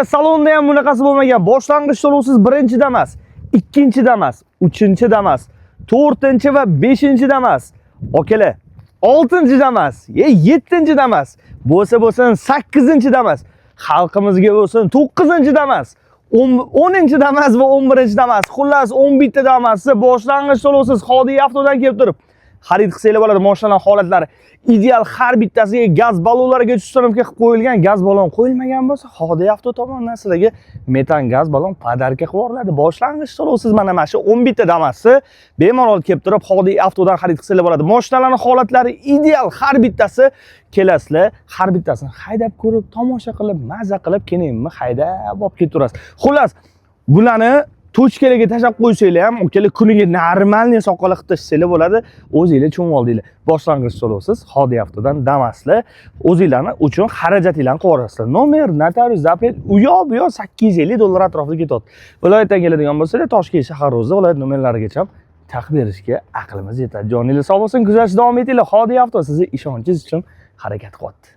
Salonda ham bunaqasi bo'lmagan. Boshlang'ich to'lovsiz birinchi Damas, ikkinchi Damas, uchinchi Damas, to'rtinchi va beshinchi Damas. Akalar, oltinchi Damas, yettinchi Damas, bo'lsa bo'lsin sakkizinchi Damas, xalqimizga bo'lsin to'qqizinchi Damas, 10 Damas va 11 Damas. Xullas, 11 ta Damasni boshlang'ich to'lovsiz Hodiy Avtodan kelib turib xarid qilsanglar bo'ladi. Mashinalar holatlari ideal, har bittasiga gaz ballonlariga установка qilib qo'yilgan. Gaz ballon qo'yilmagan bo'lsa, Hodiy Avto tomonidan sizlarga metan gaz ballon подарка qilib yuboriladi. Boshlang'ich to'lovsiz mana shu 11 ta Damasni bemalol kelib turib Hodiy Avtodan xarid qilsanglar bo'ladi. Mashinalarning holatlari ideal, har bittasi. Kelasizlar, har bittasini haydab ko'rib, tomosha qilib, maza qilib, keyin haydab olib ketaverasiz. Xullas, bularni точка larga tashlab qo'ysanglar ham, ukalar, kuniga нормальный soqola qilib tashlasanglar bo'ladi. O'zinglar tushunib oldinglar. Boshlang'ich to'lovsiz Hodiy Avtodan Damaslar o'zinglarni uchun xarajatinglarni qilib yuborasizlar. Nomer, notarius, запрет, u yoq bu yoq 850 dollar atrofida ketyapti. Viloyatdan keladigan bo'lsanglar, Toshkent shahar o'zida viloyat nomerlarigacha taqib berishga aqlimiz yetadi. Joninglar sog' bo'lsin, kuzatishda davom etinglar. Hodiy Avto sizni ishonchingiz uchun harakat qilyapti.